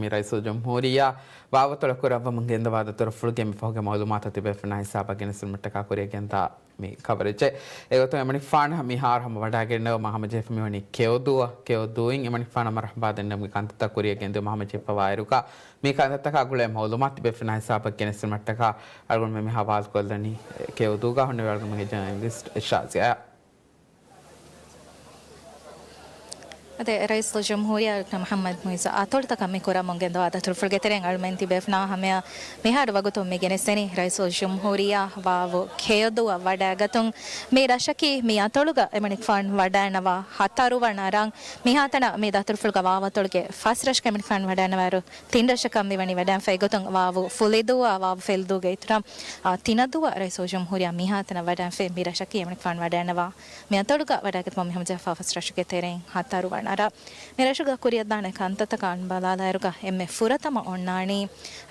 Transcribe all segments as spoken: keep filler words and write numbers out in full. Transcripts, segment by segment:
މި ރައީސުލްޖުމްހޫރިއްޔާ ވާވަތޮޅަށް ކުރައްވަމުން ގެންދަވާ ދަތުރުފުޅުގެ މި ފަހުގެ މައުލޫމާތު ތިބޭފުޅުންނާ ހިސާބަށް ގެނެސްދިނުމަށްޓަކާ ކުރިއަށް ގެންދާ މި ކަވަރޭޖެއް. އެގޮތުން އެމަނިކުފާނު މިހާރު ހަމަވަޑައިގެންނެވުމަށް ހަމަޖެހިފަ މިވަނީ ކެޔޮދޫއަށް. ކެޔޮދޫއިން އެމަނިކުފާނަށް މަރުޙަބާ ދެންނެވުމުގެ ކަންތައްތައް ކުރިއަށް ގެންދިއުމަށް ހަމަޖެހިފަވާއިރުގަ، މި ކަންތައްތަކާ ގުޅޭ މައުލޫމާތު ތިބޭފުޅުންނާ ހިސާބަށް ގެނެސްދިނުމަށްޓަކާ އަޅުގަނޑުމެން މި ހަވާލުކޮށްލަނީ ކެޔޮދޫގަ ހުންނެވި އަޅުގަނޑުމެންގެ ޖާނަލިސްޓް ޝާޒިޔާ. އަދި ރައީސުލްޖުމްހޫރިއްޔާ ޑޮކްޓަރ މުޙައްމަދު މުޢިއްޒު އަތޮޅުތަކަށް މި ކުރަމުން ގެންދަވާ ދަތުރުފުޅުގެ ތެރެއިން އަޅުމެން ތިބޭފުޅުންނާ ހަމަޔަށް މިހާރު ވަގުތުން މި ގެނެސްދެނީ ރައީސުލްޖުމްހޫރިއްޔާ ވާވު ކެޔޮދޫއަށް ވަޑައިގަތުން. މި ރަށަކީ މި އަތޮޅުގަ އެމަނިކުފާނު ވަޑައިންނަވާ ހަތަރުވަނަ ރަށް. މިހާތަނަށް މި ދަތުރުފުޅުގަ ވާވު އަތޮޅުގެ ފަސް ރަށަކަށް އެމަނިކުފާނު ވަޑައިންނަވާއިރު، ތިން ރަށަކަށް މިވަނީ ވަޑައިންފަ. އެގޮތުން ވާވު ފުލިދޫއާ ވާވު ފެލްދޫގެ އިތުރަށް، އާ، ތިނަދޫއަށް ރައީސުލްޖުމްހޫރިއްޔާ މިހާތަނަށް ވަޑައިންފަ. މި ރަށަކީ އެމަނިކުފާނު ވަޑައިންނަވާ މި އަތޮޅުގަ ވަޑައިގަތުމަށް މި ހަމަޖެހިފަ ފަސް ރަށުގެ ތެރެއިން ހަތަރުވަނަ ރަށް. މި ރަށުގަ ކުރިއަށްދާނެ ކަންތައްތަކާ ބަލާލާއިރުގަ އެންމެ ފުރަތަމަ އޮންނާނީ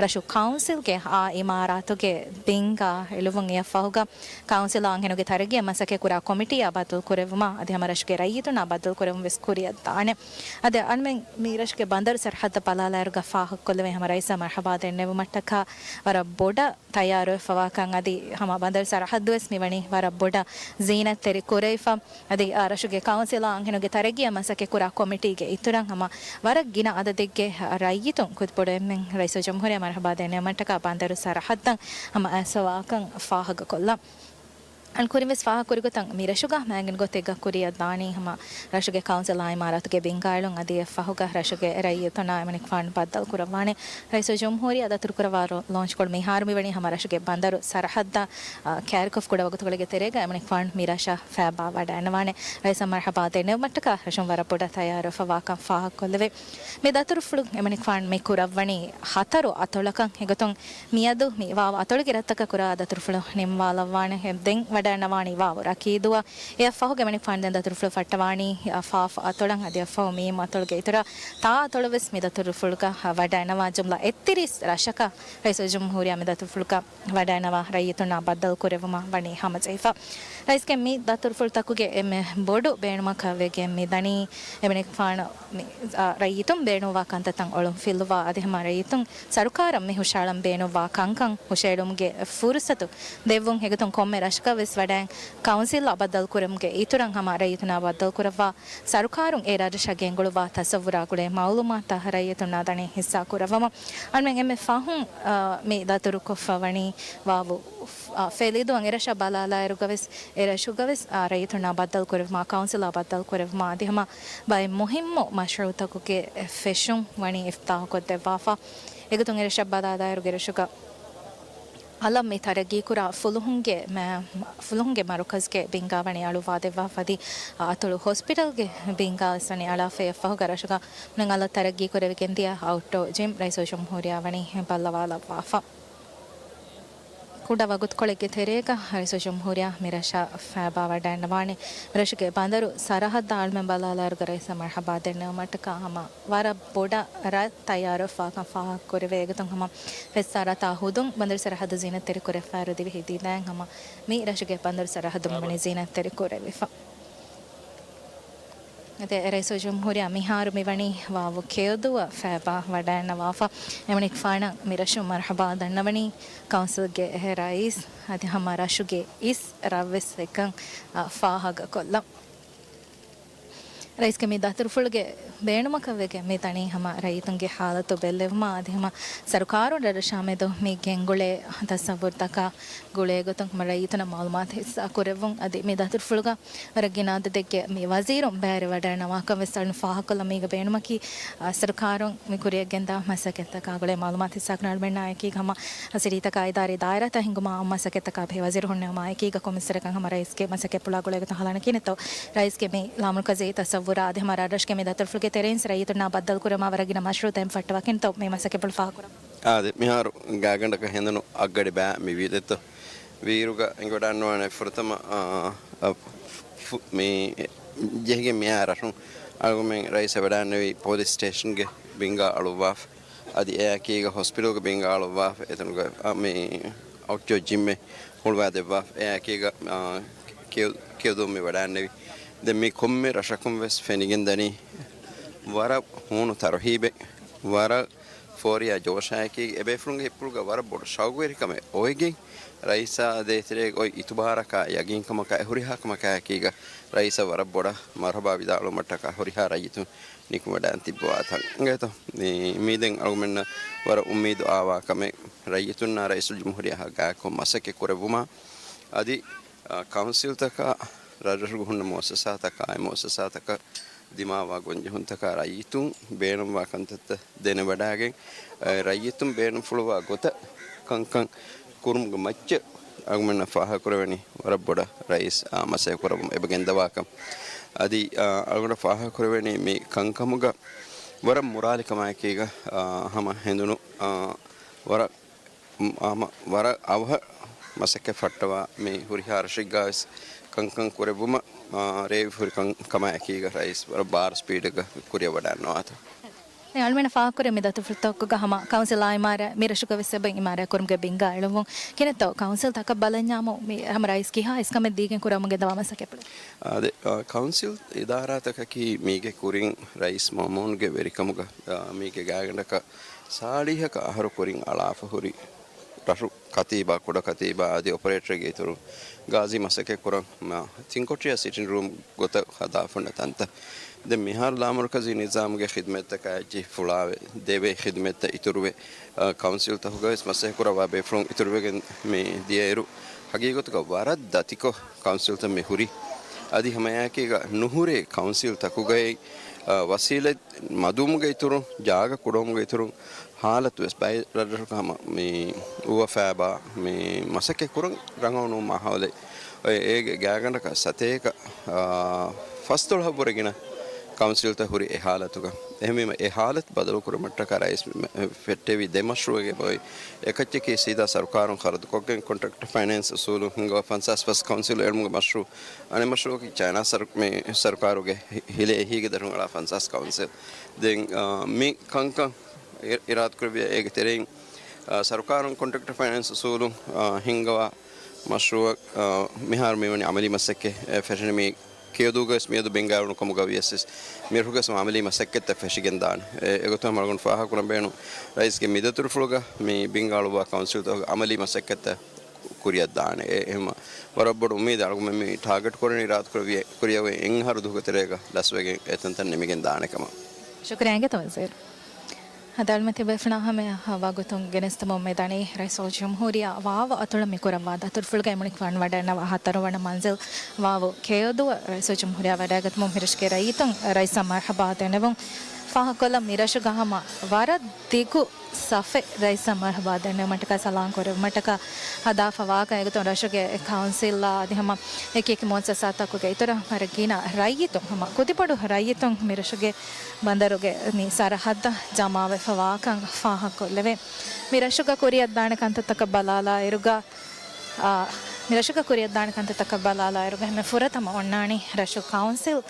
ރަށު ކައުންސިލްގެ އާ އިމާރާތުގެ ބިންގާ އެޅުވުން. އެއަށްފަހުގަ ކައުންސިލް އާންހެނުގެ ތަރައްގީއަށް މަސައްކަތްކުރާ ކޮމިޓީއާ ބައްދަލުކުރެއްވުމަށް އަދި ހަމަ ރަށުގެ ރައްޔިތުންނާ ބައްދަލުކުރެއްވުން ވެސް ކުރިއަށްދާނެ. އަދި އަންމެން މި ރަށުގެ ބަނދަރު ސަރަހައްދަށް ބަލާލާއިރުގަ ފާހަގަކޮށްލެވޭ ހަމަ ރައީސާ މަރުޙަބާ ދެންނެވުމަށްޓަކާ ވަރަށް ބޮޑަށް ތައްޔާރުވެފަވާކަން އަދި ހަމަ ބަނދަރު ސަރަހައްދުވެސް މިވަނީ ވަރަށް ބޮޑަށް ޒީނަތްތެރި ކުރެވިފަ. އަދި އާ ރަށުގެ ކައުންސިލާ އަންހެނުގެ ތަރައްގީއަށް މަސައްކަތްކުރާ ކޮމިޓީގެ އިތުރަށް ހަމަ ވަރަށް ގިނަ އަދަދެއްގެ ރައްޔިތުން ކުދިބޮޑު އެންމެން ރައީސުލްޖުމްހޫރިއްޔާ މަރުޙަބާ ދެންނެވުމަށްޓަކާ ބަނދަރު ސަރަހައްދަށް ހަމަ އައިސްފަވާކަން ފާހަގަކޮށްލަން. އަން ކުރިންވެސް ފާހަގަކުރިގޮތަށް މި ރަށުގަ މައިގެން ގޮތެއްގަ ކުރިއަށްދާނީ ހަމަ ރަށުގެ ކައުންސިލް އާ އިމާރާތުގެ ބިންގާއެޅުން އަދި އެއަށްފަހުގަ ރަށުގެ ރައްޔިތުންނާ އެމަނިކުފާނު ބައްދަލުކުރައްވާނެ. ރައީސުލްޖުމްހޫރިއްޔާ ދަތުރުކުރައްވާ ރޯ-، ލޯންޗްކޮޅު މިހާރު މިވަނީ ހަމަ ރަށުގެ ބަނދަރު ސަރަހައްދަށް، އާ، ކައިރިކޮށް ކުޑަ ވަގުތުކޮޅެއްގެ ތެރޭގަ އެމަނިކުފާނު މި ރަށަށް ފައިބާ ވަޑައިންނަވާނެ. ރައީސަށް މަރުޙަބާ ދެންނެވުމަށްޓަކާ ރަށުން ވަރަށް ބޮޑަށް ތައްޔާރުވެފަވާކަން ފާހަގަކޮށްލެވޭ. މި ދަތުރުފުޅުން އެމަނިކުފާނު މި ކުރައްވަނީ ހަތަރު އަތޮޅަކަށް. އެގޮތުން މިއަދު މި ވާވު އަތޮޅުގެ ރަށްތަކަށް ކުރާ ދަތުރުފުޅު ނިންމާލައްވާނެ. އެ ދެން ވަޑައިންނަވާނީ ވާވު ރަކީދޫއަށް. އެއަށްފަހުގަ އެމަނިކުފާނު ދެން ދަތުރުފުޅު ފައްޓަވާނީ، އަ، ފާފު އަތޮޅަށް އަދި އެއަށްފަހު މީމު އަތޮޅުގެ އިތުރަށް ތާ އަތޮޅަށް ވެސް މި ދަތުރުފުޅުގަ ވަޑައިންނަވާ ޖުމްލަ އެއްތިރީސް ރަށަކަށް ރައީސުލްޖުމްހޫރިއްޔާ މި ދަތުރުފުޅުގަ ވަޑައިންނަވާ ރައްޔިތުންނާ ބައްދަލުކުރެއްވުމަށް ވަނީ ހަމަޖެހިފަ. ރައީސްގެ މި ދަތުރުފުޅުތަކުގެ އެންމެ ބޮޑު ބޭނުމަކަށް ވެގެން މި ދަނީ، އެމަނިކުފާނު މި، އާ، ރައްޔިތުން ބޭނުންވާ ކަންތައްތައް އޮޅުންފިލުވާ އަދި ހަމަ ރައްޔިތުން ސަރުކާރަށް މި ހުށައަޅަން ބޭނުންވާ ކަންކަން ހުށައެޅުމުގެ ފުރުސަތު ދެއްވުން. އެގޮތުން ކޮންމެ ރަށަކަށް ވެސް ވަޑައިން ކައުންސިލްއާ ބައްދަލުކުރުމުގެ އިތުރަށް ހަމަ ރައްޔިތުންނާ ބައްދަލުކުރައްވާ ސަރުކާރުން އެ ރަށަށް ގެންގުޅުއްވާ ތަސައްވުރާ ގުޅޭ މައުލޫމާތުތައް ރައްޔިތުންނާ ދަނީ ހިއްސާ ކުރައްވަމުން. އަންމެން އެންމެ ފަހުން، އާ، މި ދަތުރުކޮށްފަ ވަނީ ވާވު، އާ، ފެލިދޫއަށް. އެރަށަށް ބަލާލާއިރުގަވެސް، އެރަށުގަވެސް، އާ، ރައްޔިތުންނާ ބައްދަލުކުރެއްވުމާ، ކައުންސިލާ ބައްދަލުކުރެއްވުމާ އަދި ހަމަ ބައެއް މުހިއްމު މަޝްރޫއުތަކުގެ ފެށުން ވަނީ އިފްތިތާޙުކޮށްދެއްވާފަ. އެގޮތުން އެރަށަށް ބަލާލާއިރު އެރަށުގަ އަލަށް މި ތަރައްގީކުރާ ފުލުހުންގެ މަ-، ފުލުހުންގެ މަރުކަޒުގެ ބިންގާ ވަނީ އަޅުއްވާދެއްވާފަ އަދި އަތޮޅު ހޮސްޕިޓަލްގެ ބިންގާ ވެސް ވަނީ އަޅާފަ. އެއަށްފަހުގަ ރަށުގަ މި އަލަށް ތަރައްގީކުރެވިގެންދިޔަ އައުޓްޑޯ ޖިމް ރައީސުލްޖުމްހޫރިއްޔާ ވަނީ ބައްލަވާލައްވާފަ. ކުޑަ ވަގުތުކޮޅެއްގެ ތެރޭގަ ރައީސުލްޖުމްހޫރިއްޔާ މި ރަށަށް ފައިބާ ވަޑައިންނަވާނެ. މި ރަށުގެ ބަނދަރު ސަރަހައްދަށް އަޅުމެން ބަލާލާއިރުގަ ރައީސަށް މަރުޙަބާ ދެންނެވުމަށްޓަކާ ހަމަ ވަރަށް ބޮޑަށް ރަށް ތައްޔާރުވެފަވާކަން ފާހަގަކުރެވޭ. އެގޮތުން ހަމަ ފެއްސާ ރަށްތާ ހުދުން ބަނދަރު ސަރަހައްދު ޒީނަތްތެރިކުރެވިފައި ދިވެހި ދީދައިން ހަމަ މި ރަށުގެ ބަނދަރު ސަރަހައްދު މިވަނީ ޒީނަތްތެރިކުރެވިފަ. އަދި ރައީސުލްޖުމްހޫރިއްޔާ މިހާރު މިވަނީ ވާވު ކެޔޮދޫއަށް ފައިބާ ވަޑައިންނަވާފަ. އެމަނިކުފާނަށް މި ރަށުން މަރުޙަބާ ދަންނަވަނީ ކައުންސިލްގެ ރައީސް އަދި ހަމަ ރަށުގެ އިސް ރަށްވެސް ވެއްކަން، އާ، ފާހަގަކޮށްލަން. ރައީސްގެ މި ދަތުރުފުޅުގެ ބޭނުމަކަށް ވެގެން މި ދަނީ ހަމަ ރައްޔިތުންގެ ހާލަތު ބެއްލެވުމަށް އަދި ހަމަ ސަރުކާރުން ރަށްރަށާމެދު މި ގެންގުޅޭ ތަސައްވުރުތަކާ ގުޅޭ ގޮތުން ހަމަ ރައްޔިތުންނަށް މައުލޫމާތު ހިއްސާ ކުރެއްވުން. އަދި މި ދަތުރުފުޅުގަ ވަރަށް ގިނަ އަދަދެއްގެ މި ވަޒީރުން ބައިވެރިވަޑައިންނަވާކަން ވެސް އަޅުން ފާހަގަކޮށްލަން. މީގަ ބޭނުމަކީ، އާ، ސަރުކާރުން މި ކުރިއަށްގެންދާ މަސައްކަތްތަކާ ގުޅޭ މައުލޫމާތު ހިއްސާކުރަން އަޅުމެންނާ އެކީގަ ހަމަ ސިޓީތަކާ އިދާރީ ދާއިރާތައް ހިންގުމާ އާއްމު މަސައްކަތްތަކާ ބެހޭ ވަޒީރު ހުންނެވުމާ އެކީގަ ކޮންމެސް ވަރަކަށް ހަމަ ރައީސްގެ މަސައްކަތްޕުޅާ ގުޅޭ ގޮތަށް ހަލާނެކީނެތޯ؟ ރައީސްގެ މި ލާމަރުކަޒީ ތަސައްވުރާ އަދި ހަމަ ރަށްރަށުގެ މި ދަތުރުފުޅުގެ ތެރެއިން ރައްޔިތުންނާ ބައްދަލުކުރުމާ ވަރަށް ގިނަ މަޝްރޫއުތައް ފައްޓަވާކަންތޯ މި މަސައްކަތްޕުޅު ފާހަގަކުރަން؟ އާދެ، މިހާރު ގާތްގަނޑަކަށް ހެނދުނު އަށްގަޑި ބައި މި ވިއްދަތޯ. ވީއިރުގަ އެނގިވަޑައިންނަވާނެ ފުރަތަމަ، އާ، އަ، ފު-، މި ޖެހިގެން މިއާ ރަށުން އަޅުގަނޑުމެން ރައީސް ވަޑައިންނެވި ޕޮލިސް ސްޓޭޝަންގެ ބިންގާ އަޅުއްވާފަ. އަދި އެއާއެކީގަ ހޮސްޕިޓަލްގެ ބިންގާ އަޅުއްވާފަ. އެތަނުގަ، އަ، މި އައުޓްޑޯ ޖިމްއެއް ހުޅުވާދެއްވާފަ. އެއާއެކީގަ، އާ، ކެޔޮ-، ކެޔޮދޫ މި ވަޑައިންނެވި. ދެން މި ކޮންމެ ރަށަކުން ވެސް ފެނިގެން ދަނީ ވަރަށް ހޫނު ތަރުހީބެއް. ވަރަށް ފޯރިޔާ ޖޯޝާއެކީގަ އެބޭފުޅުންގެ ހިތްޕުޅުގަ ވަރަށް ބޮޑު ޝައުގުވެރިކަމެއް އޮވެގެން، ރައީސާ ދޭތެރޭގަ އޮތް އިތުބާރަކާ ޔަގީންކަމަކާ އެ ހުރިހާ ކަމަކާއެކީގަ ރައީސަށް ވަރަށް ބޮޑަށް މަރުޙަބާ ވިދާޅުވުމަށްޓަކާ ހުރިހާ ރައްޔިތުން ނިކުމެވަޑައިން ތިއްބަވާތަން. އިނގޭތޯ؟ މި، މީ ދެން އަޅުގަނޑުމެންނަށް ވަރަށް އުއްމީދު އާވާ ކަމެއް. ރައްޔިތުންނާ ރައީސުލްޖުމްހޫރިއްޔާ ގާތްކޮށް މަސައްކަތް ކުރެއްވުމާ އަދި، އާ، ކައުންސިލްތަކާ ރަށްރަށުގަ ހުންނަ މުއައްސަސާތަކާ އެ މުއައްސަސާތަކަށް ދިމާވާ ގޮންޖެހުންތަކާ ރައްޔިތުން ބޭނުންވާ ކަންތައްތައް ދެނެވަޑައިގެން، އަ، ރައްޔިތުން ބޭނުންފުޅުވާ ގޮތަށް ކަންކަން ކުރުމުގެ މައްޗަށް އަޅުގަނޑަށް ފާހަގަކުރެވެނީ ވަރަށް ބޮޑަށް ރައީސް، އާ، މަސައްކަތް ކުރައްވަމުން އެބަ ގެންދަވާކަން. އަދި، އާ، އަޅުގަނޑަށް ފާހަގަކުރެވެނީ މި ކަންކަމުގަ ވަރަށް މުރާލިކަމާއެކީގަ، އާ، ހަމަ ހެނދުނު، އާ، ވަރަށް ހަމަ ވަރަށް އަވަހަށް މަސައްކަތް ފައްޓަވާ މި ހުރިހާ ރަށެއްގަވެސް ކަންކަން ކުރެއްވުމަށް، އާ، ރޭވިފަ ހުރި ކަން ކަމާއެކީގަ ރައީސް ވަރަށް ބާރު ސްޕީޑެއްގަ ކުރިއަށް ވަޑައިންނަވާތޯ. ދެން އަޅުމެންނަށް ފާހަގަކުރޭ މި ދަތުރުފުޅުތަކުގަ ހަމަ ކައުންސިލް އާ އިމާރާތް މި ރަށުގަވެސް އެބަ އިމާރާތް ކުރުމުގެ ބިންގާ އެޅުއްވުން. ކިހިނެއްތޯ ކައުންސިލްތަކަށް ބަލަންޏާމު މި ހަމަ ރައީސް ކިހާ އިސްކަމެއް ދީގެން ކުރަމުން ގެންދަވާ މަސައްކަތްޕުޅެއް؟ އާ، ދެ، އާ، ކައުންސިލް އިދާރާތަކަކީ މީގެ ކުރިން ރައީސް މައުމޫންގެ ވެރިކަމުގަ، އާ، މީގެ ގާތްގަނޑަކަށް ސާޅީހަކަށް އަހަރު ކުރިން އަޅާފަ ހުރި ރަށު ކަތީބާ، ކުޑަ ކަތީބާ އަދި އޮޕަރޭޓަރެއްގެ އިތުރުން ގާޒީ މަސައްކަތް ކުރަން މާ ތިންކޮޓިޔާ ސިޓިން ރޫމް ގޮތަށް ހަދާފަ ހުންނަ ތަންތަން. ދެން މިހާރު ލާމަރުކަޒީ ނިޒާމުގެ ޚިދުމަތްތަކާ އެއްޗިހި ފުޅާވެ، ދެވޭ ޚިދުމަތްތައް އިތުރުވެ، އަ، ކައުންސިލްތަކުގަވެސް މަސައްކަތް ކުރައްވާ ބޭފުޅުން އިތުރުވެގެން މި ދިޔައިރު، ހަގީގަތުގަ ވަރަށް ދަތިކޮށް ކައުންސިލްތައް މި ހުރި. އަދި ހަމައެއާއެކީގަ ނުހުރޭ ކައުންސިލްތަކުގައި، އަ، ވަސީލަތް މަދުވުމުގެ އިތުރުން، ޖާގަ ކުޑަވުމުގެ އިތުރުން، ހާލަތުވެސް ބައެއް ރަށްރަށުގަ ހަމަ މި އުވަފާބާ މި މަސައްކަތް ކުރަން ރަނގަޅު ނޫން މާހައުލެއް. އޮތް އޭގެ ގާތްގަނޑަކަށް ސަތޭކަ، އާ، ފަސްދޮޅަށްވުރެ ގިނަ ކައުންސިލްތައް ހުރި އެ ހާލަތުގަ. އެހެންވީމަ އެ ހާލަތު ބަދަލުކުރުމަށްޓަކާ ރައީސް ފެއްޓެވި ދެ މަޝްރޫއެއް އެބައޮތް. އެކައްޗަކީ ސީދާ ސަރުކާރުން ޚަރަދުކޮށްގެން ކޮންޓްރެކްޓް ފައިނޭންސް އުސޫލުން ހިންގަވާ ފަންސާސް ފަސް ކައުންސިލް އެޅުމުގެ މަޝްރޫއު. އަނެއް މަޝްރޫއަކީ ޗައިނާ ސަރު-، މި ސަރުކާރުގެ ހި-، ހިލޭ އެހީގެ ދަށުން އަޅާ ފަންސާސް ކައުންސިލް. ދެން، އާ، މި ކަންކަން އި-، އިރާދަކުރެއްވިޔާ އޭގެ ތެރެއިން، އާ، ސަރުކާރުން ކޮންޓްރެކްޓް ފައިނޭންސް އުސޫލުން، އާ، ހިންގަވާ މަޝްރޫއަށް، އާ، މިހާރު މިވަނީ އަމަލީ މަސައްކަތް، އެ، ފެށެނީ މި ކެޔޮދޫގަވެސް މިއަދު ބިންގާއެޅުނު ކަމުގަ ވިޔަސް މިރަށުގަވެސް އަމަލީ މަސައްކަތްތައް ފެށިގެންދާނެ. އެ، އެގޮތުން ހަމަ އަޅުގަނޑު ފާހަގަކުރަން ބޭނުން ރައީސްގެ މި ދަތުރުފުޅުގަ މި ބިންގާ އަޅުއްވާ ކައުންސިލްތަކުގެ އަމަލީ މަސައްކަތްތައް ކުރިއަށްދާނެ. އެ، އެހެން ވަރަށް ބޮޑު އުއްމީދެއް އަޅުގަނޑުމެން މި ޓާގެޓް ކުރަނީ ރާތުކުރެވި-، ކުރިއަށް އޮތް އެއް އަހަރު ދުވަހުގެ ތެރޭގަ ލަސްވެގެން އެތަންތަން ނިމިގެން ދާނެ ކަމަށް. ޝުކުރިއްޔާ އިނގޭތޯ ވަޒީރު. އަދި އަޅުމެން ތިބޭފުޅުންނާ ހަމަޔަށް ވާގޮތުން ގެނެސްދެމުން މިދަނީ ރައީސުލްޖުމްހޫރިއްޔާ ވާވު އަތޮޅަށް މި ކުރައްވާ ދަތުރުފުޅުގައި އެމަނިކުފާނު ވަޑައިގަންނަވާ ހަތަރުވަނަ މަންޒިލް ވާވު ކެޔޮދޫއަށް ރައީސުލްޖުމްހޫރިއްޔާ ވަޑައިގަތުމުން މިރަށުގެ ރައްޔިތުން ރައީސަށް މަރްޙަބާ ދެނެވުން. ފާހަގަކޮށްލަން މި ރަށުގަ ހަމަ ވަރަށް ދިގު ސަފެއް ރައީސަށް މަރްޙަބާ ދެންނެވުމަށްޓަކާ ސަލާން ކުރެއްވުމަށްޓަކާ ހަދާފަ ވާކަން އެގޮތުން ރަށުގެ ކައުންސިލްއާ އަދި ހަމަ އެކި އެކި މުއައްސަސާތަކުގެ އިތުރަށް ވަރަށް ގިނަ ރައްޔިތުން ހަމަ ކުދިބޮޑު ރައްޔިތުން މި ރަށުގެ ބަނދަރުގެ މި ސަރަހައްދަށް ޖަމާވެފަ ވާކަން ފާހަގަކޮށްލެވޭ. މި ރަށުގަ ކުރިއަށްދާނެ ކަންތައްތަކަށް ބަލާލާއިރުގަ، އާ، މި ރަށުގަ ކުރިއަށްދާނެ ކަންތައްތަކަށް ބަލާލާއިރުގަ ހަމަ ފުރަތަމަ އޮންނާނީ ރަށު ކައުންސިލް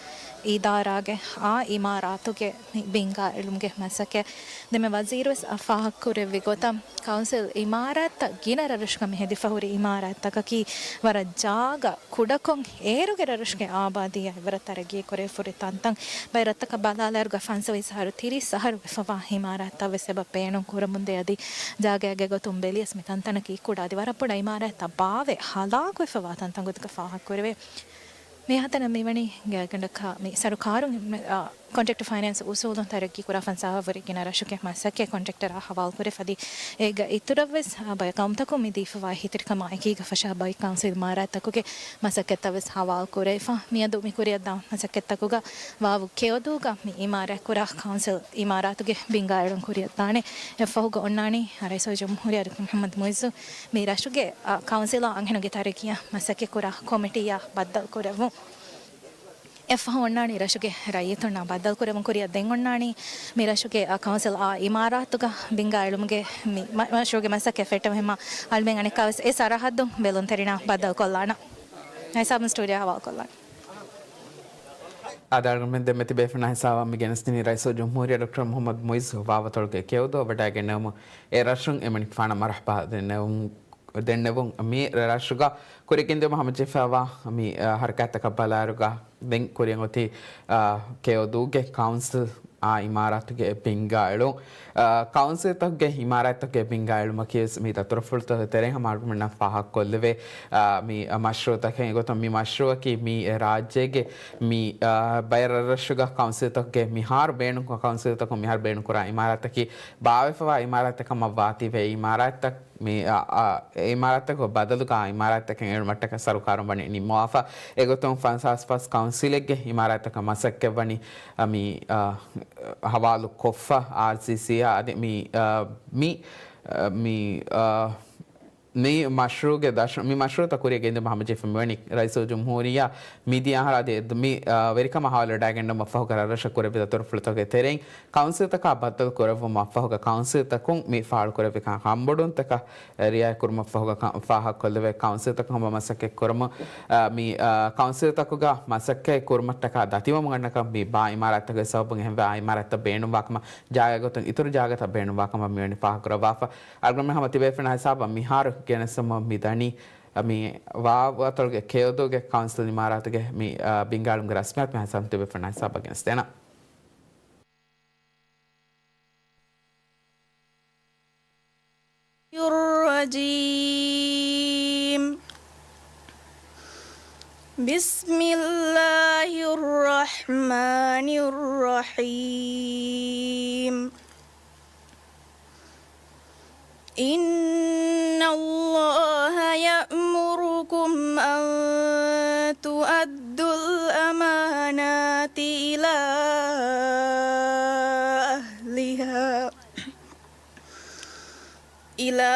އިދާރާގެ އާ އިމާރާތުގެ މި ބިންގާ އެޅުމުގެ މަސައްކަތް. ދެންމެ ވަޒީރުވެސް ފާހަގަކުރެއްވި ގޮތަށް، ކައުންސިލް އިމާރާތްތައް ގިނަ ރަށްރަށުގަ މި ހެދިފަ ހުރި އިމާރާތްތަކަކީ ވަރަށް ޖާގަ ކުޑަކޮށް، އޭރުގެ ރަށްރަށުގެ އާބާދީއާ ވަރަށް ތަރައްގީ ކުރެވިފަ ހުރި ތަންތަން. ބައެއް ރަށްތަކަށް ބަލާލާއިރުގަ ފަންސަވީސް އަހަރު، ތިރީސް އަހަރު ވެފަވާ އިމާރާތްތައް ވެސް އެބަ ބޭނުން ކުރަމުންދޭ. އަދި ޖާގައިގެ ގޮތުން ބެލިޔަސް މި ތަންތަނަކީ ކުޑަ އަދި ވަރަށް ބޮޑަށް އިމާރާތްތައް ބާވެ ހަލާކުވެފަވާ ތަންތަން ގޮތަކަށް ފާހަގަކުރެވޭ. މިހާތަނަށް މިވަނީ ގާތްގަނޑަކަށް މި ސަރުކާރުން، އާ، ކޮންޓްރެކްޓް ފައިނޭންސް އުސޫލުން ތަރައްގީ ކުރާ ފަންސާހަށް ވުރެ ގިނަ ރަށުގެ މަސައްކަތް ކޮންޓްރެކްޓަރާ ހަވާލު ކުރެފަ އަދި އޭގެ އިތުރަށްވެސް، އާ، ބައެއް ގައުމުތަކުން މި ދީފަވާ އެހީތެރިކަމާ އެކީގަ ފަށާ ބައެއް ކައުންސިލް އިމާރާތްތަކުގެ މަސައްކަތްތައް ވެސް ހަވާލު ކުރެވިފަ. މިއަދު މި ކުރިއަށްދާ މަސައްކަތްތަކުގަ ވާވު ކެޔޮދޫގަ މި އިމާރާތް ކުރާ ކައުންސިލް އިމާރާތުގެ ބިންގާ އެޅުން ކުރިއަށްދާނެ. އެއަށްފަހުގަ އޮންނާނީ ރައީސުލްޖުމްހޫރިއްޔާ ޑޮކްޓަރ މުޙައްމަދު މުޢިއްޒު މި ރަށުގެ، އާ، ކައުންސިލާ އަންހެނުންގެ ތަރައްގީއަށް މަސައްކަތްކުރާ ކޮމިޓީއާ ބައްދަލުކުރެއްވުން. އެއަށްފަހު އޮންނާނީ ރަށުގެ ރައްޔިތުންނާ ބައްދަލުކުރެވުން. ކުރިއަށް ދެން އޮންނާނީ މި ރަށުގެ، އާ، ކައުންސިލް އާ އިމާރާތުގަ ބިންގާ އެޅުމުގެ މި މަ-، މަޝްރޫޢުގެ މަސައްކަތް ފެއްޓެވުން. އަޅުމެން އަނެއްކާވެސް އެ ސަރަހައްދު ބެލުންތެރިންނާ ބައްދަލުކޮށްލާނަން. ހިސާބުން ސްޓޫޑިއޯ ހަވާލުކޮށްލާނަން. އާދެ، އަޅުގަނޑުމެން ދެންމެ ތިބޭފުޅުންނާ ހިސާބަށް މި ގެނެސްދިނީ ރައީސުލްޖުމްހޫރިއްޔާ ޑޮކްޓަރ މުޙައްމަދު މުޢިއްޒު ވާވަތޮޅުގެ ކެޔޮދޫއަށް ވަޑައިގެންނެވުމުން އެ ރަށުން އެމަނިކުފާނަށް މަރްޙަބާ ދެންނެވުން، ދެންނެވުން. މި ރަށުގަ ކުރިއަށް ގެންދިއުމަށް ހަމަޖެހިފައިވާ މި، އަ، ހަރަކާތްތަކަށް ބަލާއިރުގަ ދެން ކުރިއަށް އޮތީ، އަ، ކެޔޮދޫގެ ކައުންސިލް އާ އިމާރާތުގެ ބިންގާ އެޅުން. އާ، ކައުންސިލްތަކުގެ އިމާރާތްތަކުގެ ބިންގާ އެޅުމަކީ ވެސް މި ދަތުރުފުޅުތަކުގެ ތެރެއިން ހަމަ އަޅުގަނޑުމެންނަށް ފާހަގަކޮށްލެވޭ، އާ، މި، އާ، މަޝްރޫއުތަކެއް. އެގޮތުން މި މަޝްރޫއަކީ މި ރާއްޖޭގެ މި، އާ، ބައެއް ރަށްރަށުގަ ކައުންސިލްތަކުގެ މިހާރު ބޭނުން، ކައުންސިލްތަކުން މިހާރު ބޭނުންކުރާ އިމާރާތްތަކީ ބާވެފަވާ އިމާރާތްތައް ކަމަށް ވާތީވެ، އެ އިމާރާތްތައް މި، އާ، އާ، އެ އިމާރާތްތަކުގެ ބަދަލުގަ އިމާރާތްތަކެއް އެޅުމަށްޓަކާ ސަރުކާރުން ވަނީ ނިންމަވާފަ. އެގޮތުން ފަންސާސް ފަސް ކައުންސިލެއްގެ އިމާރާތްތަކަށް މަސައްކަތްވަނީ، އަ، މި، އާ، ހަވާލު ކޮށްފަ އާރްސީސީއާ އަދި މި، އާ، މި، އާ، މި، އާ، މި މަޝްރޫގެ ދަށު، މި މަޝްރޫތައް ކުރިއަށް ގެންދިއުމަށް ހަމަޖެހިފަ މިވަނީ ރައީސުލްޖުމްހޫރިއްޔާ މިދިޔަ އަހަރާ އަދި މި، އާ، ވެރިކަމާ ހަވާލުވެވަޑައިގަންނަވުމަށްފަހުގަ ރަށްރަށަށް ކުރެއްވި ދަތުރުފުޅުތަކުގެ ތެރެއިން ކައުންސިލްތަކާ ބައްދަލު ކުރެއްވުމަށްފަހުގަ ކައުންސިލްތަކުން މި ފާޅުކުރެއްވި ކަން ކަންބޮޑުވުންތަކަށް ރިއާޔަތްކުރުމަށްފަހުގަ ކަ-، ފާހަގަކޮށްލެވޭ ކައުންސިލްތަކުން ހަމަ މަސައްކަތްކުރަމުން، އާ، މި، އާ، ކައުންސިލްތަކުގަ މަސައްކަތް ކުރުމަށްޓަކާ ދަތިވަމުން އަންނަކަން މި ބާ އިމާރާތްތަކުގެ ސަބަބުން އެހެންވެ އާ އިމާރާތްތައް ބޭނުންވާކަމަށް ޖާގަ ގޮތުން އިތުރު ޖާގަތައް ބޭނުންވާކަމަށް މިވަނީ ފާހަގަކުރައްވާފަ. އަޅުގަނޑުމެން ހަމަ ތިބޭފުޅުންނާ ހިސާބަށް މިހާރު ގެނެސްދެމުން މިދަނީ މި ވާވަތޮޅުގެ ކެޔޮދޫގެ ކައުންސިލް އިމާރާތުގެ މި، އާ، ބިންގާ އެޅުމުގެ ރަސްމިއްޔާތު މިހާ ހިސާބުން ތިބޭފުޅުންނާ ހިސާބަށް ގެނެސްދޭނަން. الرجيم. بسم الله الرحمن الرحيم. إن الله يأمركم أن تؤدوا الأمانات إلى أهلها، إلى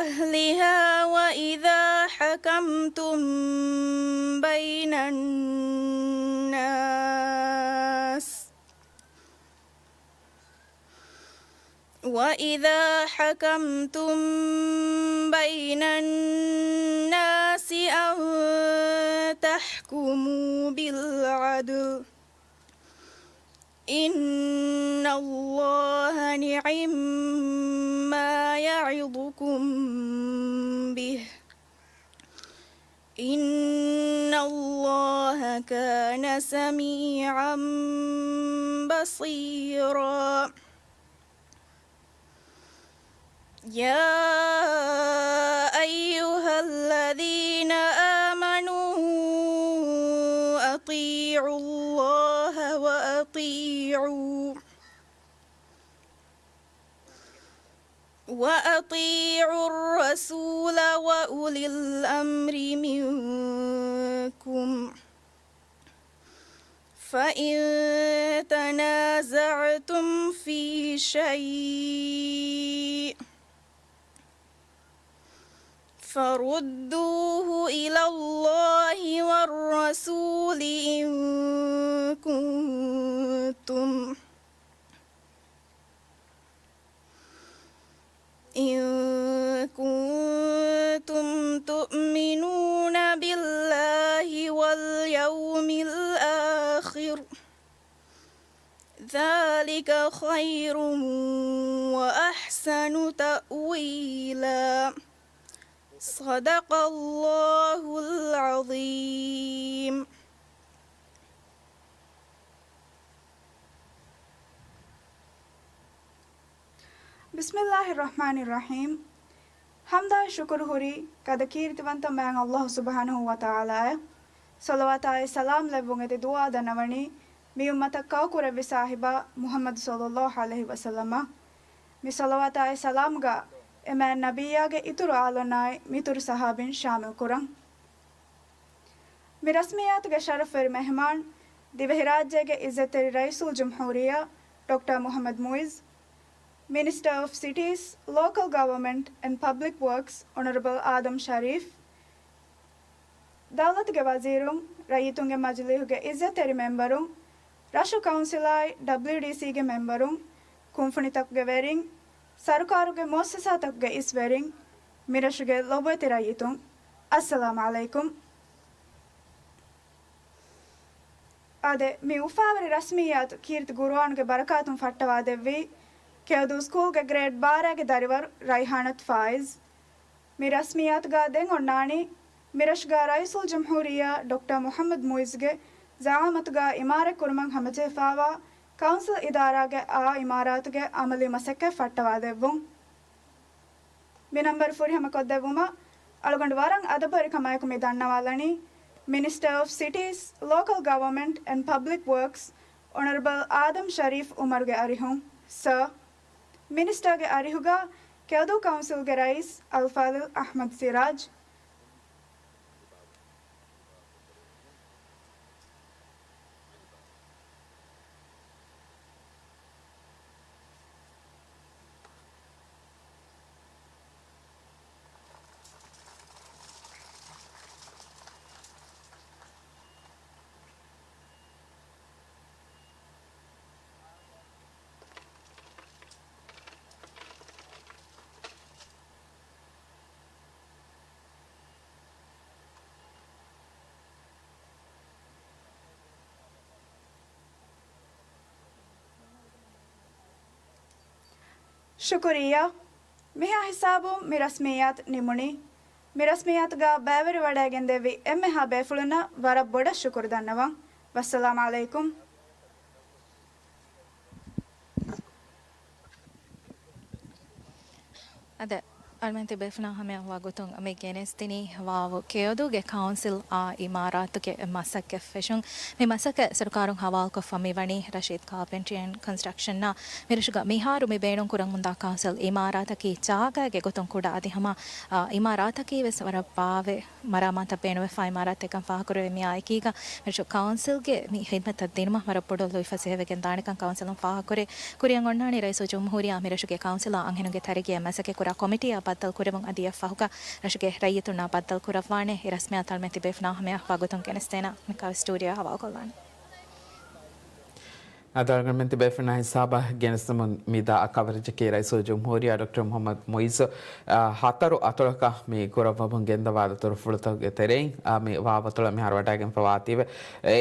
أهلها وإذا حكمتم بين الناس وإذا حكمتم بين الناس أن تحكموا بالعدل، إن الله نعما يعظكم به، إن الله كان سميعا بصيرا. يا أيها الذين آمنوا أطيعوا الله وأطيعوا وأطيعوا الرسول وأولي الأمر منكم، فإن تنازعتم في شيء فردوه إلى الله والرسول إن كنتم إن كنتم تؤمنون بالله واليوم الآخر، ذلك خير وأحسن تأويلا. صدق الله العظيم. ބިސްމިއްލާހިއްރަޙްމާނިއްރަޙީމް. ޙަމްދާއި ޝުކުރު ހުރީ ގަދަ ކީރިތިވަންތަ މާތް ﷲ ސުބްޙާނަހޫ ވަތަޢާލާއަށް. ޞަލަވާތާއި ސަލާމް ލެއްވުން އެދި ދުޢާ ދަންނަވަނީ، މި އުއްމަތަށް ކައުކުރެއްވި ސާހިބާ މުޙައްމަދު ޞައްލައްލާހު ޢަލައިހި ވަސައްލަމަށް. މި ޞަލަވާތާއި ސަލާމްގަ އެ މާތް ނަބިއްޔާގެ އިތުރު އާލުންނާއި މިތުރު ޞަޙާބީން ޝާމިލް ކުރަން. މި ރަސްމިއްޔާތުގެ ޝަރަފްވެރި މެހެމާން، ދިވެހިރާއްޖޭގެ އިއްޒަތްތެރި ރައީސުލްޖުމްހޫރިއްޔާ ޑޮކްޓަރ މުޙައްމަދު މުޢިއްޒު، މިނިސްޓަރ އޮފް ސިޓީސް، ލޯކަލް ގަވަރމަންޓް އެންޑް ޕަބްލިކް ވަރކްސް، އޮނަރަބަލް އާދަމް ޝަރީފް، ދައުލަތުގެ ވަޒީރުން، ރައްޔިތުންގެ މަޖިލީހުގެ އިއްޒަތްތެރި މެމްބަރުން، ރަށު ކައުންސިލާއި ޑަބްލިއުޑީސީގެ މެމްބަރުން، ކުންފުނިތަކުގެ ވެރިން، ސަރުކާރުގެ މުއައްސަސާތަކުގެ އިސް ވެރިން، މިރަށުގެ ލޮބުވެތި ރައްޔިތުން، އައްސަލާމް ޢަލައިކުމް. އާދެ، މި އުފާވެރި ރަސްމިއްޔާތު ކީރިތި ޤުރުއާނުގެ ބަރަކާތުން ފައްޓަވާދެއްވީ، ކެޔޮދޫ ސްކޫލްގެ ގްރޭޑް ބާރައިގެ ދަރިވަރު ރައިޙާނަތު ފާއިޒް. މި ރަސްމިއްޔާތުގަ ދެން އޮންނާނީ، މިރަށުގަ ރައީސުލްޖުމްހޫރިއްޔާ ޑޮކްޓަރ މުޙައްމަދު މުޢިއްޒުގެ ޒައާމަތުގަ އިމާރާތް ކުރުމަށް ހަމަޖެހިފާވާ ކައުންސިލް އިދާރާގެ އާ އިމާރާތުގެ އަމަލީ މަސައްކަތް ފައްޓަވާލެއްވުން. މި ނަންބަރު ފުރިހަމަކޮށްދެއްވުމަށް އަޅުގަނޑު ވަރަށް އަދަބުވެރިކަމާއެކު މި ދަންނަވާލަނީ، މިނިސްޓަރ އޮފް ސިޓީސް، ލޯކަލް ގަވަރމަންޓް އެންޑް ޕަބްލިކް ވަރކްސް، އޮނަރަބަލް އާދަމް ޝަރީފް އުމަރުގެ އަރިހުން. ސާ، މިނިސްޓަރގެ އަރިހުގަ ކެޔޮދޫ ކައުންސިލްގެ ރައީސް އަލްފާޟިލް އަޙްމަދު ސިރާޖް. ޝުކުރިއްޔާ. މިހާ ހިސާބުން މި ރަސްމިއްޔާތު ނިމުނީ. މި ރަސްމިއްޔާތުގަ ބައިވެރިވަޑައިގެންދެވި އެންމެހާ ބޭފުޅުންނަށް ވަރަށް ބޮޑަށް ޝުކުރު ދަންނަވަން. ވައްސަލާމް ޢަލައިކުމް. އަދި އަޅުމެން ތިބޭފުޅާ ހަމަޔަށް ވަގުތުން މި ގެނެސްދިނީ ވާވު ކެޔޮދޫގެ ކައުންސިލް އާ އިމާރާތުގެ މަސައްކަތް ފެށުން. މި މަސައްކަތް ސަރުކާރުން ހަވާލުކޮށްފަ މިވަނީ ރަޝީދް ކާޕެންޓްރީ އެންޑް ކޮންސްޓްރަކްޝަންއާ. މިރަށުގަ މިހާރު މި ބޭނުން ކުރަމުންދާ ކައުންސިލް އިމާރާތަކީ ޖާގައިގެ ގޮތުން ކުޑަ އަދި ހަމަ، އާ، އިމާރާތަކީ ވެސް ވަރަށް ބާވެ މަރާމާތަށް ބޭނުންވެފާ އިމާރާތެއްކަން ފާހަގަކުރެވޭ. މިއާއެކީގަ މިރަށު ކައުންސިލްގެ މި ހިދްމަތަށް ދިނުމަށް ވަރަށް ބޮޑު ލުއިފަސޭހަވެގެން ދާނެކަން ކައުންސިލުން ފާހަގަކުރޭ. ކުރިއަށް އޮންނާނީ ރައީސުލްޖުމްހޫރިއްޔާ މިރަށުގެ ކައުންސިލާ އަންހެނުންގެ ތަރައްގީއަށް މަސައްކަތްކުރާ ކޮމިޓީއާ ބައްދަލުކުރެވުން. އަދި އެއަށްފަހުގަ ރަށުގެ ރައްޔިތުންނާ ބައްދަލުކުރައްވާނެ. އެ ރަސްމިއްޔާތު އަޅުމެން ތިބޭފުޅާ ހަމަޔަށް ވަގުތުން ގެނެސްދޭނަން. މިކަހަލަ ސްޓޫޑިއޯއަށް ހަވާލުކޮށްލާނެ. އަދި އަޅުގަނޑުމެން ތިބޭފުޅުންނާ ހިސާބަށް ގެނެސްދެމުން މިދާ ކަވަރޭޖަކީ ރައީސުލްޖުމްހޫރިއްޔާ ޑޮކްޓަރ މުޙައްމަދު މުޢިއްޒު، އާ، ހަތަރު އަތޮޅަކަށް މި ކުރައްވަމުން ގެންދަވާ ދަތުރުފުޅުތަކުގެ ތެރެއިން، އާ، މި ވާވަތޮޅަށް މިހާރު ވަޑައިގެންފަވާތީވެ. އެ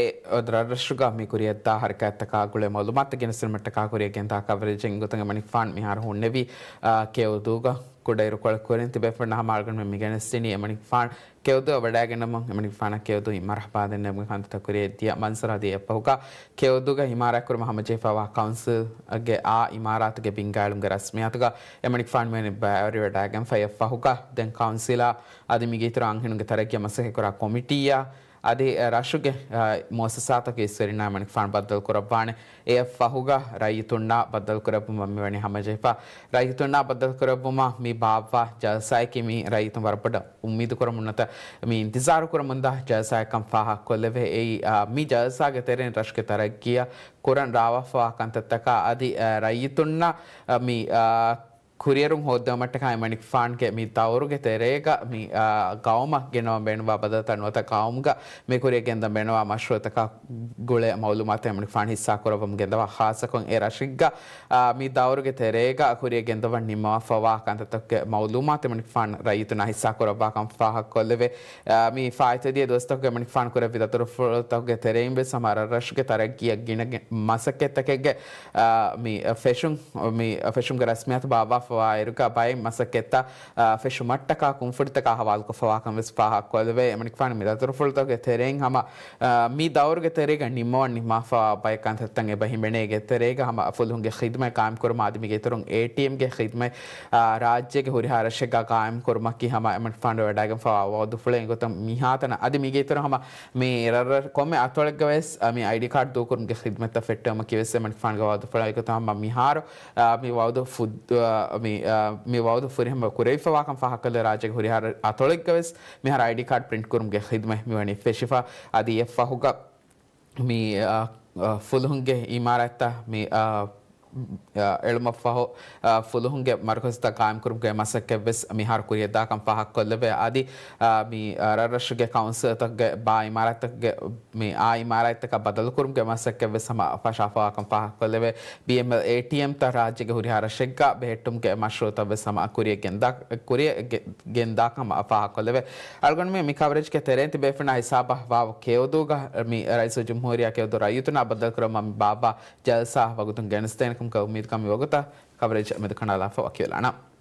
ރަށްރަށުގަ މި ކުރިއަށްދާ ހަރަކާތްތަކާ ގުޅޭ މައުލޫމާތު ގެނެސްދިނުމަށްޓަކާ ކުރިއަށް ގެންދާ ކަވަރޭޖެއް ގޮތުން އެމަނިކުފާނު މިހާރު ހުންނެވީ، އާ، ކެޔޮދޫގަ ކުޑައިރުކޮޅެއް ކުރިން. ތިބޭފުޅުންނަށް ހަމަ އަޅުގަނޑުމެން މި ގެނެސްދިނީ އެމަނިކުފާނު ކެޔޮދޫއަށް ވަޑައިގަންނަމުން އެމަނިކުފާނަށް ކެޔޮދޫ އިމާރާތް ބާދެންނެވުމުގެ ކަންތައްތައް ކުރިއަށްދިޔަ މަންޒަރު. އަދި އެއަށްފަހުގަ ކެޔޮދޫގަ އިމާރާތްކުރުމަށް ހަމަޖެހިފައިވާ ކައުންސިލްގެ އާ އިމާރާތުގެ ބިންގާއެޅުމުގެ ރަސްމިއްޔާތުގަ އެމަނިކުފާނު މިވަނީ ބައިވެރިވެވަޑައިގެންފަ. އެއަށްފަހުގަ ދެން ކައުންސިލާ އަދި މީގެ އިތުރު އަންހެނުންގެ ތަރައްގީއަށް މަސައްކަތްކުރާ ކޮމިޓީއާ އަދި ރަށުގެ، އާ، މުއައްސަސާތަކުގެ އިސްވެރިންނާ އެމަނިކުފާނު ބައްދަލުކުރައްވާނެ. އެއަށްފަހުގަ ރައްޔިތުންނާ ބައްދަލުކުރެއްވުމަށް މިވަނީ ހަމަޖެހިފަ. ރައްޔިތުންނާ ބައްދަލުކުރެއްވުމަށް މި ބާއްވާ ޖަލްސާއަކީ މި ރައްޔިތުން ވަރަށް ބޮޑަށް އުއްމީދުކުރަމުން ނުވަތަ މި އިންތިޒާރު ކުރަމުންދާ ޖަލްސާއެއްކަން ފާހަގަކޮށްލެވޭ. އެއީ، އާ، މި ޖަލްސާގެ ތެރެއިން ރަށުގެ ތަރައްގީއަށް ކުރަން ރާވާފަވާ ކަންތައްތަކާ އަދި، އާ، ރައްޔިތުންނަށް، އާ، މި، އާ، ކުރިއެރުން ހޯއްދެވުމަށްޓަކާ އެމަނިކުފާނުގެ މި ދައުރުގެ ތެރޭގަ މި، އާ، ގައުމަށް ގެނަވަން ބޭނުންވާ ބަދަލުތައް ނުވަތަ ގައުމުގަ މި ކުރިއަށް ގެންދަން ބޭނުންވާ މަޝްރޫއުތަކާ ގުޅޭ މައުލޫމާތު އެމަނިކުފާނު ހިއްސާކުރައްވަމުން ގެންދަވާ. ޚާއްޞަކޮށް އެ ރަށެއްގަ، އާ، މި ދައުރުގެ ތެރޭގަ ކުރިއަށް ގެންދަވަން ނިންމަވާފަވާ ކަންތައްތަކުގެ މައުލޫމާތު އެމަނިކުފާނު ރައްޔިތުންނާ ހިއްސާކުރައްވާކަން ފާހަގަކޮށްލެވޭ. އާ، މި ފާއިތުވެދިޔަ ދުވަސްތަކުގަ އެމަނިކުފާނު ކުރެއްވި ދަތުރުފުޅުތަކުގެ ތެރެއިން ވެސް ހަމަ ރަށްރަށުގެ ތަރައްގީއަށް ގިނަ ގެ-، މަސައްކަތްތަކެއްގެ، އާ، މި ފެށުން، މި ފެށުމުގެ ރަސްމިއްޔާތު ބާއްވާފަވާއިރުގަ ބައެއް މަސައްކަތްތައް، އާ، ފެށުމަށްޓަކާ ކުންފުނިތަކާ ހަވާލުކޮށްފަވާކަން ވެސް ފާހަގަކޮށްލެވޭ. އެމަނިކުފާނު މި ދަތުރުފުޅުތަކުގެ ތެރެއިން ހަމަ، އާ، މި ދައުރުގެ ތެރޭގަ ނިންމަވަން ނިންމާފަވާ ބައެއް ކަންތައްތައް އެބަ ހިމެނޭ. އޭގެ ތެރޭގަ ހަމަ ފުލުހުންގެ ޚިދުމަތް ގާއިމްކުރުމާ އަދި މީގެ އިތުރުން އޭޓީއެމްގެ ޚިދުމަތް، އާ، ރާއްޖޭގެ ހުރިހާ ރަށެއްގަ ގާއިމްކުރުމަކީ ހަމަ އެމަނިކުފާނު ވަޑައިގެންފަވާ ވައުދުފުޅެއް. އެގޮތަށް މިހާތަނަށް އަދި މީގެ އިތުރުން ހަމަ މި ރަށްރަށް ކޮންމެ އަތޮޅެއްގަ ވެސް، އާ، މި އައިޑީ ކާޑް ދޫކުރުމުގެ ޚިދުމަތްތައް ފެއްޓެވުމަކީ ވެސް އެމަނިކުފާނުގެ ވައުދުފުޅެއް. އެގޮތަށް ހަމަ މިހާރު، އާ، މި ވައުދު ފުއް-، އާ، މި، އާ، މި ވައުދު ފުރިހަމަ ކުރެވިފަވާކަން ފާހަގަކޮށްލެވޭ ރާއްޖޭގެ ހުރިހާ އަތޮޅެއްގަ ވެސް މިހާރު އައިޑީ ކާޑް ޕްރިންޓް ކުރުމުގެ ޚިދުމަތް މިވަނީ ފެށިފަ. އަދި އެއަށްފަހުގަ މި، އާ، އާ، ފުލުހުންގެ އިމާރާތްތައް މި، އާ، އާ، އެޅުމަށްފަހު، އާ، ފުލުހުންގެ މަރުކަޒުތައް ގާއިމްކުރުމުގެ މަސައްކަތްވެސް މިހާރު ކުރިއަށްދާކަން ފާހަގަކޮށްލެވޭ. އަދި، އާ، މި، އާ، ރަށްރަށުގެ ކައުންސިލްތަކުގެ ބާ އިމާރާތްތަކުގެ މި އާ އިމާރާތްތަކަށް ބަދަލުކުރުމުގެ މަސައްކަތްވެސް ހަމަ ފަށާފަވާކަން ފާހަގަކޮށްލެވޭ. ބީއެމްއެލް އޭޓީއެމްތައް ރާއްޖޭގެ ހުރިހާ ރަށެއްގަ ބެހެއްޓުމުގެ މަޝްރޫއުތައްވެސް ހަމަ ކުރިއަށް ގެންދާ-، ކުރިއަށް ގެ-، ގެންދާކަން ހަމަ ފާހަގަކޮށްލެވޭ. އަޅުގަނޑުމެން މި ކަވަރޭޖްގެ ތެރެއިން ތިބޭފުޅުންނާ ހިސާބަށް ވާވު ކެޔޮދޫގަ މި ރައީސުލްޖުމްހޫރިއްޔާ ކެޔޮދޫ ރައްޔިތުންނާ ބައްދަލުކުރަމުން މި ބާއްވާ ޖަލްސާ ވަގުތުން ގެނެސްދޭނެކަމުގެ އުއްމީދުކަން މި ވަގުތަށް ކަވަރޭޖް މެދު ކަނޑާލާފަ ވަކިވެލާނަން.